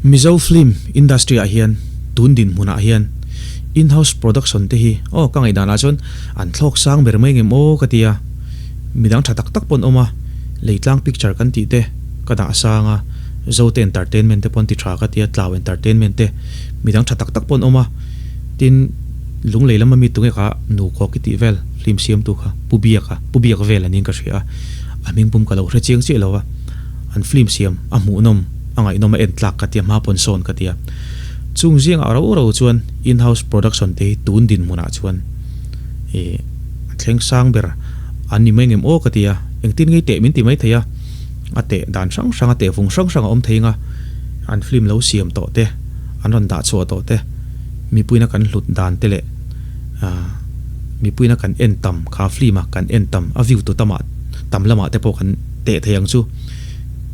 Mizo film industry ah hian tun dinhmunah hian in-house production te hi aw ka ngaihdanah chuan an thlawk sang ber mai ngem aw ka ti a, midang tha tak tak pawh an awm a, Leitlang picture kan tih te ka dah sang a, Zote entertainment te pawh an ti tha ka ti a, Tlau entertainment te midang tha tak tak pawh an awm a, tin Lunglei lama mi tunge kha nu kawk i tih vel film siamtu kha Pu Biaka, Pu Biak vel aniin ka hria a, a hming pum ka lo hre chiang chiah lo a, an film siam a hmuhnawm a ngaihnawm a en tlak ka tia hma pawn sawn ka tia. Chung zingah ro ro chuan in-house production te hi tun dinhmunah chuan ih a thleng sang ber an ni mai ngem aw ka tia, engtin ngei teh min ti mai thei a, a teh dan hrang hrang a teh vung hrang hrang a awm thei anga an film lo siam tawh te an rawn dah chhuah tawh te mipuina kan hlut dan te leh ah mipuina kan en tam kha film a kan en tam a view tu tamah tam lamah te pawh kan teh thei ang chu.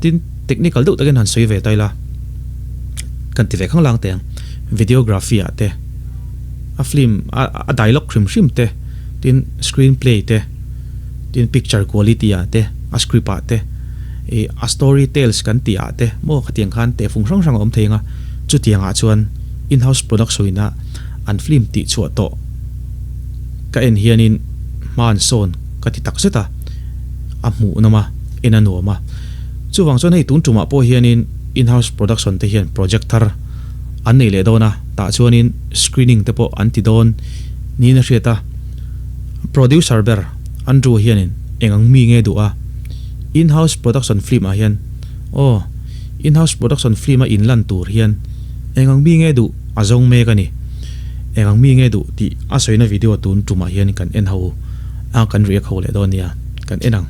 Tin, technical deuh takin han sawi ve ta ila, kan ti ve khang lang teh ang, videography ah te, a film a dialogue hrim hrim te, tin screen play te, tin picture quality ah te, a script ah te, ih a story tales kan tih ah te maw khatiang khan tehfung hrang hrang a awm thei ang a, chutiang ah chuan in-house production in a an film tih chhuah tawh ka en hianin hma an sawn ka ti tak zet a. a hmuh nawm a, en a nuam a. Chuvang chuan hei tun tumah pawh hianin in-house production te hian project thar an nei leh dawn a, tah chuanin screening te pawh an ti dawn niin a hriat a. Producer ber Andrew hianin eng ang mi nge duh a, in-house production film ah hian aw in-house production film a inlan tur hian eng ang mi nge duh a zawng mek a ni. Eng ang mi nge duh tih a sawina video tun tumah hian kan en ho. A kan react ho leh dawn nia, kan en ang.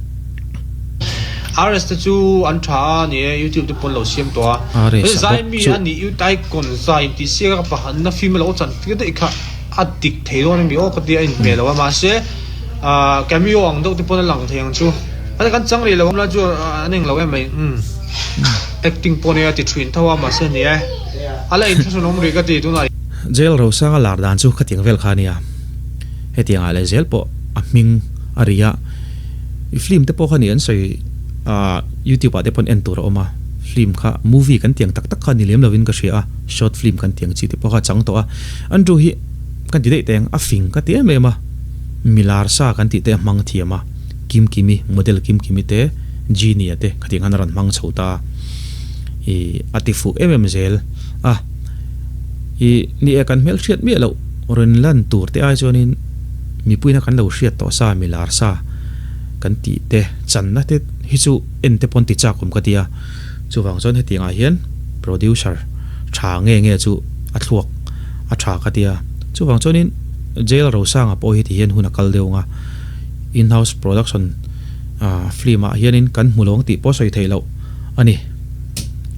RS te chu an tha a ni e, youtube te pawn lo siam tawh a. RS a Zai bawk mi chu. a nih u Taikon zai in tih siak a pahan na film a lo chan tir daih kha a dik thei dawn a mi aw ka ti a inhmeh lo a mahse ah cameo ang deuh te pawn a lang thei ang chu. A kan chang rih lo awm lai chu an englo em mai umm acting pawh nia ti thin tho a mahse ni e a la inthlahrun awm rih ka ti tunah. Jail Rosanga lar dan chu khatiang vel kha a nia. Hetiangah leh zel pawh a hming a ri a, i film te pawh kha ni an sawi a youtube ah te pawn en tur a awm a, film kha movie kan tiang tak tak kha ni lem lovin ka hria a, short film kan tiang chi te pawh kha a chang tawh a, Andrew hi kan ti daih teh ang a fing ka ti em em a, milar sa kan tih te a hmang thiam a, Kimkimi model Kimkimi te Genie te khatiang khan a rawn hmang chho ta a, i a ti fuh em em zel a, i ni e kan hmelhriat miah loh. Rawn lan tur te ai chuanin mipuina kan lo hriat tawh sa, mi lar sa kan tih te, channa te hi chu en te pawn ti chak awm ka ti a. Chuvang chuan hetiangah hian producer tha nge nge chu a thluak a tha ka ti a. Chuvang chuanin Jail Rosanga pawh hi ti hian hun a kal deuh ang a, in-house production film ah hianin kan hmu lo ang tih pawh sawi theih loh a ni.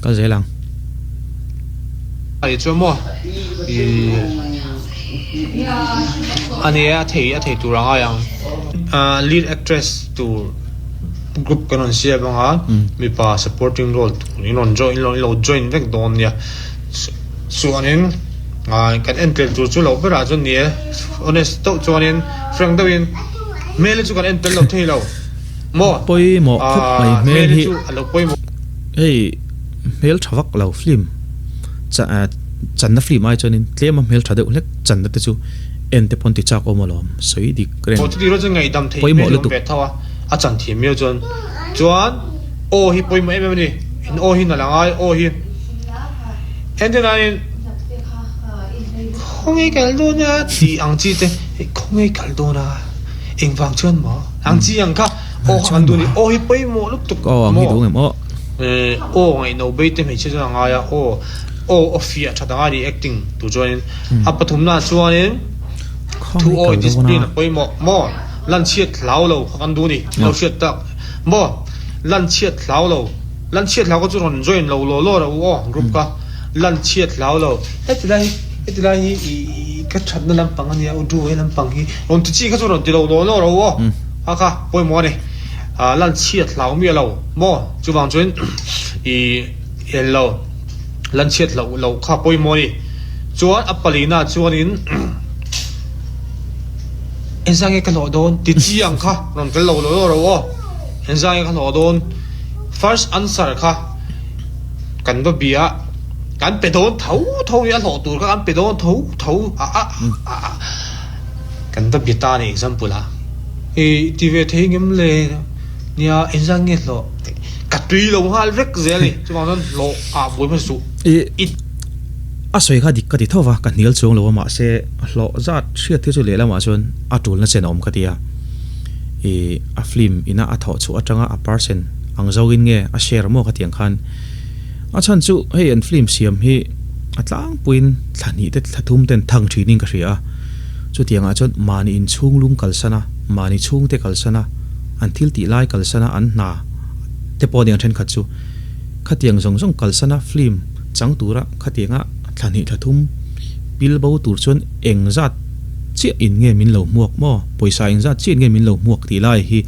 Kal zel ang. Ai chuan maw ih a ni a thei a thei tur a ngai ang lead actress tur group kan rawn siam ang a mipa supporting role tur in rawn join in lo join vek dawn nia chuanin kan en tel tur chu loh berah chuan ni e honest deuh chuanin frank deuhin hmel hi chu kan en tel lo thei lo maw pawimawh khawp mai hmel hi chu a lo pawimawh. Hei hmel tha vak lo film channa film ai chuanin tlema hmel tha deuh hlek channa te chu en te pawn ti chak awm alawm sawi dik reng Aw chuti rual chuan ngaihdam theih pawimawh hmel lutuk. ve tho a, a chan thiam miau chuan chuan aw hi pawimawh em em a ni, in aw hi nalh angai aw hi entirnain khawnge kal dawn a tih ang chi te khawnge kal dawn a engvang chuan maw ang chi ang kha. Aw kha kan duh a ni. Aw hi pawimawh lutuk maw? Aw ang hi duh ngem aw. Aw ngaihno bei te hmeichhia chuan a ngai a, aw aw aw fiah that a ngai a ni acting tur chuanin. A pathumnaah chuanin thu awi discipline a pawimawh maw? Lan chhiat hlau lo kha kan duh a ni. Lo hriat tak maw? Lan chhiat hlau lo. Lan chhiat hlau kha chu rawn join lo law law rawh u aw group kha. Lan chhiat hlau lo. Heti lai hi heti lai hi ih ka thatna lampang a nia u duh he lampang hi rawn ti chi kha chu rawn ti lo law law rawh u aw. A kha pawimawh a ni. Lan chhiat hlau miah lo maw? Chuvang chuan i en lo. Lan chhiat hloh loh kha pawimawh a ni. Chuan a palina chuanin Engzah nge ka hlawh dawn? Ti chi ang kha rawn tel lo lo ro aw. Engzah nge ka hlawh dawn? First answer kha kan va bia. Kan pe dawn tho tho ni a hlawh tur kha kan pe dawn tho tho a a a a kan va bia ta ni example a i ti ve thei ngem le nia engzah nge hlawh ka tui lo nghal vek zel ni chuvang chuan hlawh ah buai hmasa suh I a sawi kha dik ka ti tho va ka hnial chuang lo a mahse hlawh zat hriat hi chu lehlamah chuan a tulna chen a awm ka ti a i a film ina a thawh chhuah atanga a percent ang zawkin nge a share maw ka ti ang khan. A chhan chu hei an film siam hi a tlangpuiin thla hnih te thla thum ten thang thinin ka hria a, chutiangah chuan mahni inchhung lum kalsan a, mahni chhungte kalsan a, an thil tih lai kalsan a, an hna te pawh aniang thenkhat chu khatiang zawng zawng kalsan a film chang tura khatianga thla hnih thla thum pil bo tur chuan eng zat chiah in nge min lo hmuak maw, pawisa eng zat chiah in nge min lo hmuak tih lai hi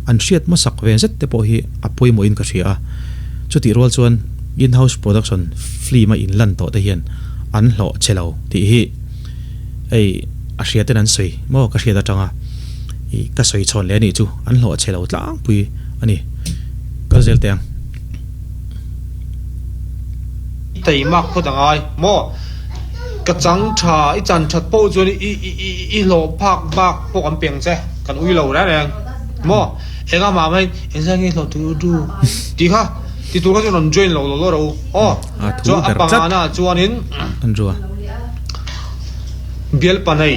an hriat hmasak ve zet te pawh hi a pawimawhin ka hria a. Chutih rual chuan in-house production film a inlan tawh te hian an hlawh che lo tih hi hei a hria ten an sawi maw ka hriat atanga ih ka sawi chhawn leh anih chu an hlawh che lo tlangpui a ni. Kal zel teh ang. I taimak phawt a ngai maw? Ka chang tha i chan that pawh chuan i i i hlawh phak bak pawh kan peng che kan ui lo reng reng maw? Eng a mah mai engzah nge hlawh tur du tih kha ti tur kha chuan rawn join lo lo lo rawh u aw chuan a pangana ah chuanin bialpa nei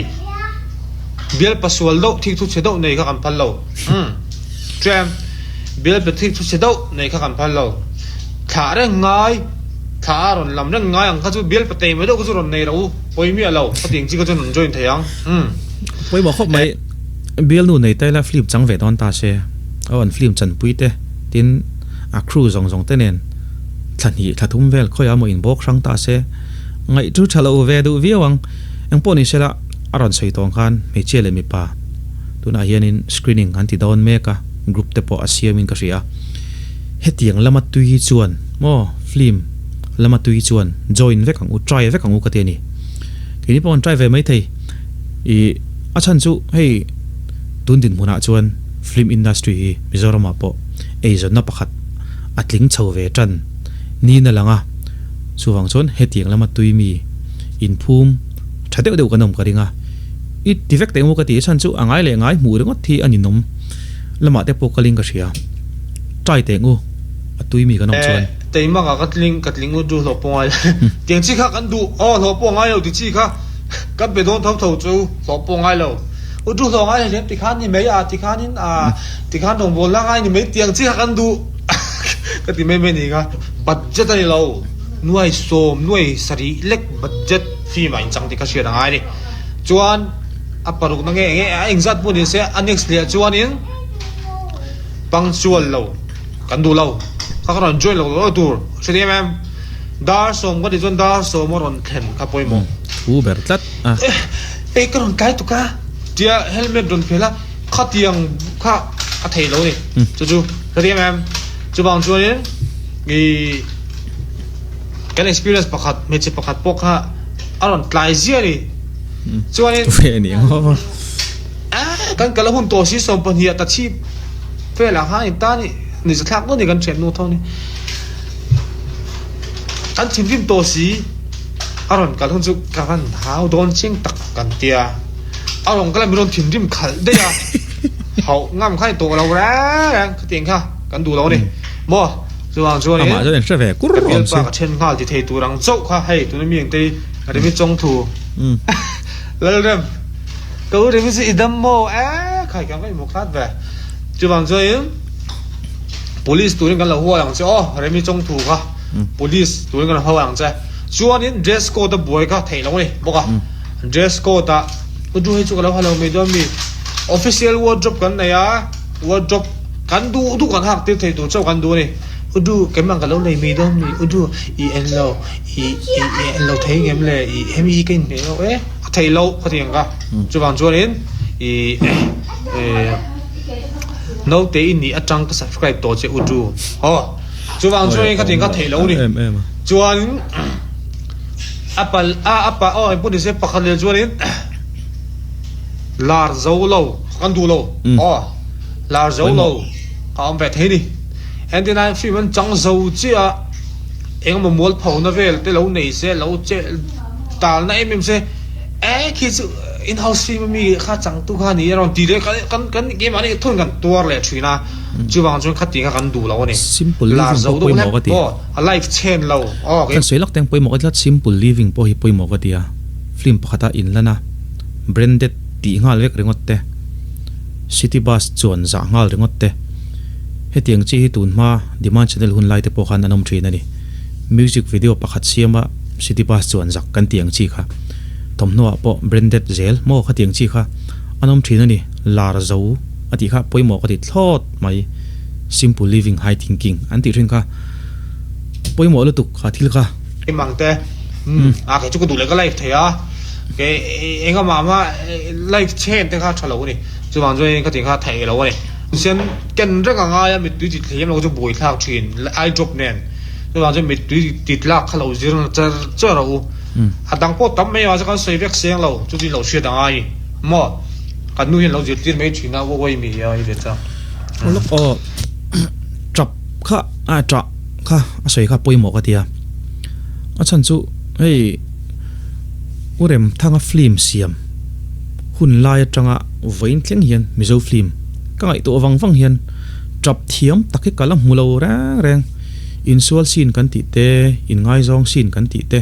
bialpa sual deuh thik thu chhe deuh nei kha kan phal lo umm chuan bialpa thik thu chhe deuh nei kha kan phal lo thlah reng ngai thlah a rawn lam reng ngai ang kha chu bialpa tei mai deuh kha chu rawn nei rawh u pawi miah lo ka tih ang chi kha chuan rawn join thei ang umm. Pawimawh khawp mai. Bialnu nei taila film chang ve dawn ta se, aw an film chanpui te, tin a crew zawng zawng te nen thla hnih thla thum vel khawiah maw inbawk hrang ta se, ngaih chu tha lo ve duh viau ang. Engpawh ni sela a rawn sawi tawng khan hmeichhia leh mipa tunah hianin screening an ti dawn mek a, group te pawh a siamin ka hria. Hetiang lama tui chuan maw film lama tui chuan join vek ang u, try vek ang u ka ti a ni. Keini pawh an try ve maithei. Ih. A chhan chu hei tun dinhmunah chuan film industry hi Mizoramah pawh eizawnna pakhat a tling chho ve tan niin a lang a, chuvang chuan hetiang lama tui mi inphum tha deuh deuh kan awm ka ring a, i ti vek teh maw ka ti, a chhan chu a ngai leh ngai hmuh ringawt hi a ninawm lamah te pawh kalin ka hria, try teh ngu a tui mi kan awm chuan. Teimaka ka tling ka tling u chu hlawh pawh ngai lo tiang chi kha kan duh aw hlawh pawh ngai lo ti chi kha. Kan pe dawn tho tho chu hlawh pawh ngai lo. U chu hlawh ngai hlehlem tikhan ni mai a, tikhanin a tikhan rawngbawlna ngai ni mai tiang chiah kan duh ka ti mai mai ni kha. Budget a ni lo, nuai sawm, nuai sarih lek budget film ah inchang tih ka hriat a ngai a ni. Chuan a parukna nge nge a engzat pawh ni se a next leh chuanin punctual lo kan duh lo, kha ka rawn join lo lo tur hre em em. Dar sawm ka tih chuan dar sawm a rawn thlen kha pawimawh. Thu ber tlat a. Ei ka rawn tlai tuk a. Tia helmet rawn phelh a, khatiang kha a thei lo ni. Chu chu ka ti em em. Chuvang chuanin i kan experience pakhat hmeichhe pakhat pawh kha a rawn tlai ziah a ni. Chuanin. Ve ni ang aw. Kan kal a hun tawh si 22 ah ta chhip velah khan in tan i ni zathlak dawn ni kan thiannu tho ni. Kan thinrim tawh si a rawn kal hun chu ka van hau dawn chiang tak kan tia a rawn kal a min rawn thinrim khalh daih a hauh ngam kha ni tawh lo reng reng khatiang kha kan duh lo a ni maw chuvang chuanin Amah chuan hre ve kur ka bialpa ka then nghal ti thei tur ang chauh kha hei tuna mi engte hi Remi Chawngthu Lalrem ka u Remi chu i dam maw e khai kan va inhmu khat ve chuvang chuanin. Police turin kan lo huai ang che aw, Remi Chawngthu kha Police turin kan lo huai ang che. Chuanin dress code a buai kha theih lo a ni bawk a, dress code ah u du hei chu ka lo ha lo mai dawn mi, official wardrobe kan nei a, wardrobe kan duh duh kan hak tir thei tur chauh kan duh a ni. U du keimah ka lo nei mai dawn mi, u du i en lo i i i en lo thei ngem le i hemi hi ka inhmeh lo e, a theih loh ka ti ang kha. Chuvang chuanin i eh. Naute i nih atang ka subscribe tawh che u tu haw chuvang chuan kha tin ka theih lo ni chuan a pal a a pa aw engpawh nise pakhat leh chuanin lar zo lo kan duh lo aw lar zo lo ka awm ve thei ni entirnan film an chang zo chiah a. Engemaw mualphona vel te lo nei se, lo che talna em em se, e khi chu in house film ami kha changtu kha ni a rawn ti leh kan kan kan keimahni thun kan tuar leh thin a, chuvang chuan khati kha kan duh lo a ni. Simple Lar living zo pawh deuh pawimawh hlek ka ti. aw, a life chen lo aw. Kan sawi lak te ang pawimawh ka ti tlat, simple living pawh hi pawimawh ka ti a, film pakhata inlan a, branded tih nghal vek ringawt te, city bus chuan zah nghal ringawt te, Hetiang chi hi tun hma Demand Channel hun lai te pawh khan an awm thin a ni. Music video pakhat siama City Bus chuan zak kan tih ang chi kha. Thawmhnaw ah pawh branded zel maw khatiang chi kha an awm thin a ni. Lar zo a tih kha pawimawh ka ti thlawt mai. Simple living high thinking an tih thin kha pawimawh lutuk kha thil kha. Mang te a kei chu ka duh leh ka live thei a, kei engah mah live chen te kha tha lo a ni. Chuvang chuan khatiang kha theih lo a ni. Sen ken reng a ngai a, mittui ti thlem lo chu buai thlak thin, eye drop nen. Chuvang chuan mittui ti tlak kha lo zir na char char a u. A dang pawh tam mai mahse kan sawi vek seng lo, chu chu lo hriat a ngai maw? Kan nu hian lo zirtir mai thin a, uai mi a i ve chang. Lawk aw, tap kha a tah kha a sawi kha pawimawh ka tia. A chhan chu hei U Remthanga film siam hun lai atanga vawiin thleng hian Mizo film ka ngaihtuah vang vang hian tap thiam tak hi ka la hmu lo reng reng. Insual scene kan tih te, inngaizawng scene kan tih te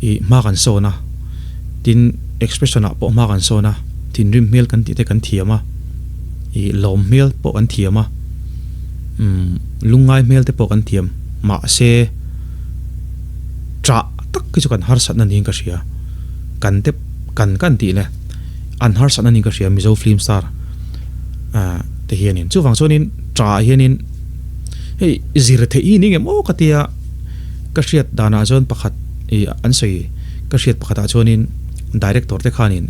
ih hma kan sawn a, tin expression ah pawh hma kan sawn a, thinrim hmel kan tih te kan thiam a, ih lawm hmel pawh kan thiam a, umm lungngai hmel te pawh kan thiam mahse ṭah tak hi chu kan harsatna niin ka hria, kan te kan kan tih le an harsatna niin ka hria Mizo film star ah te hianin chuvang chuanin ṭah hianin hei zir theih hi ni ngem aw ka tia ka hriat danah chuan pakhat ih an sawi ka hriat pakhatah chuanin director te khanin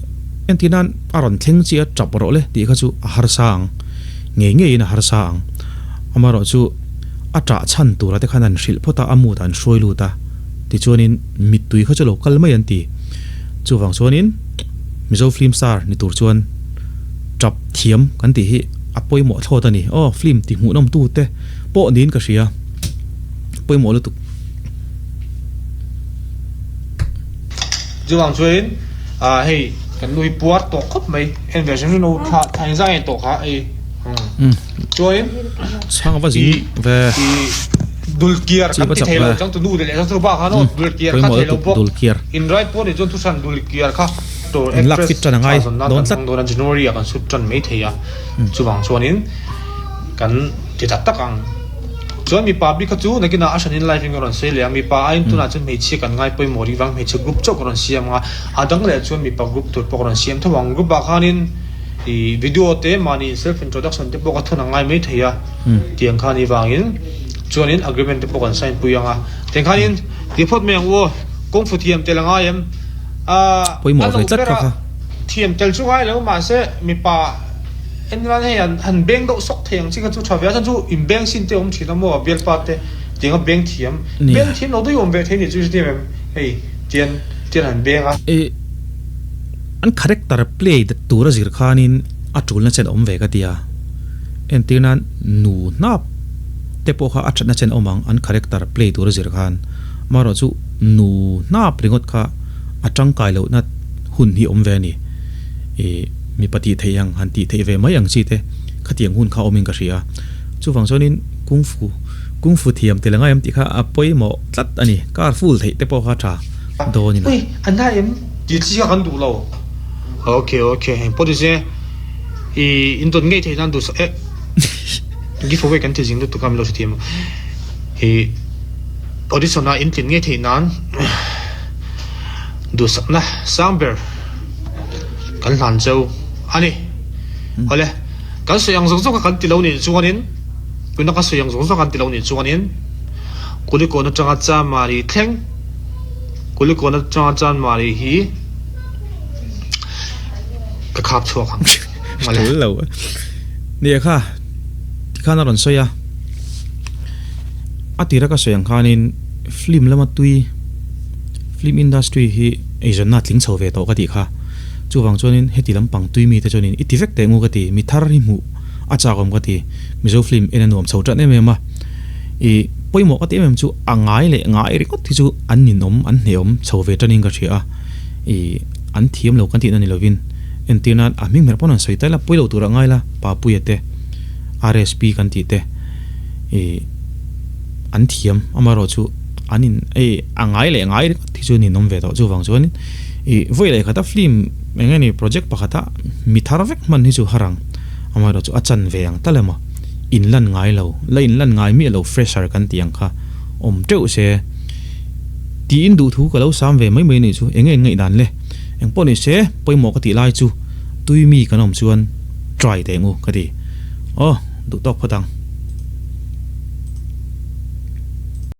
entir nan a rawn thleng chiah a tap rawh le tih kha chu a harsa ang ngei ngeiin a harsa ang amaherawh chu a ṭah chhan tura te khan an hrilh phawt a a mood ah an hruai lut a tichuanin mittui kha chu lo kal mai an ti chuvang chuanin Mizo film star ni tur chuan tap thiam kan tih hi a pawimawh thlawt a ni. Aw film ti hmuhnawm tu te pawh niin ka hria. Pawimawh lutuk. Chuvang chuanin ah hei kan nu hi puar tawh khawp mai en ve hrim hrim lo thla thla engzah nge tawh kha hei chuanin Chhang va zing ve. Dulkiar kan ti thei lo changtu nu leh changtu pa khan aw dulkiar kha thei lo bawk inrai pawh ni chuan thuhran dulkiar kha Tur actress tha zawn nan kan hmang dawn a January ah kan shoot tan mai thei a chuvang chuanin kan ti tak tak ang chuan mipa bik kha chu nakinah a hranin live in ka rawn sawi leh a mipa aiin tunah chuan hmeichhia kan ngai pawimawh rih vang hmeichhe group chauh ka rawn siam ang a a dang leh chuan mipa group tur pawh ka rawn siam tho ang group ah khanin ih video te mahni self introduction te pawh ka thawn a ngai mai thei a tiang kha ni vangin chuanin agreement te pawh kan sign pui ang a tiang khanin ti phawt mai ang u aw kawngfu thiam tel a ngai em. Pawimawh ve tlat kha kha. Thiam tel chu ngai lo mahse mipa en nan hei an han beng deuh sawk thei ang chi kha chu tha ve a, chuan chu in beng sin te awm thin a maw bialpa te tiang a beng thiam beng thiam lo daih awm ve thei ni chu hriat em hei tian tian han beng a. I an character play tur a zir khanin a tulna chen awm ve ka tia entir nan nu hnap te pawh kha a thatna chen awm ang an character play tur a zir khan amaherawh chu Nu hnap ringawt kha a tangkai lohna hun hi awm ve a ni. Ih, mipa tih theih ang, han tih theih ve mai ang chi te khatiang hun kha awmin ka hria. Chuvang chuanin Kung Fu, Kung Fu thiam tel angai em tih kha a pawimawh tlat a ni. Car full theih te pawh kha tha dawnin a. Ui, a na em? Tih chi kha kan duh lo. Ok, ok, eng pawh nise ih in dawt ngei theih nan duhsak eh give away kan ti zing lutuk a min lo hrethiam ang. Ih. Audition a intlin ngei theih nan duhsakna sang ber kan hlan cheu a ni. Awle, kan sawi ang zawng zawng kha kan ti lo nih chuanin, tuna ka sawi ang zawng zawng kan ti lo nih chuanin, Kulikawn atanga Chanmari thleng, Kulikawn atanga Chanmari hi ka khap chhuak ang. Awle. Tul lo. Nia kha, tikhan a rawn sawi a. A tira ka sawi ang khanin film lama tui, film industry hi eizawnna a tling chho ve tawh ka tih kha. Chuvang chuanin heti lampang tui mite chuanin i ti vek teh ngu ka ti, mi thar hi hmuh a chak awm ka ti. Mizo film en a nuam chho tan em em a, I pawimawh ka ti em em chu a ngai leh ngai ringawt hi chu an ninawm, an hneawm chho ve tanin ka hria a. I an thiam lo kan tihna ni lovin entir nan a hming hmerh pawn an sawi ta ila pawi lo turah ngai la Papuia te, RSP kan tih te i an thiam amaherawh chu an in ei a ngai leh ngai ringawt hi chu ninawm ve tawh chuvang chuanin i vawi leh khata film eng nge ni project pakhata mi thar vek hman hi chu har ang amaherawh chu a chan ve ang tal emaw in lan ngai lo la in lan ngai miah lo fresher kan tih ang kha awm teuh se tiin duhthu ka lo sam ve mai mai anih chu eng nge in ngaihdan le engpawh ni se pawimawh ka tih lai chu tui mi kan awm chuan try teh ngu ka ti aw duh tawk phawt ang.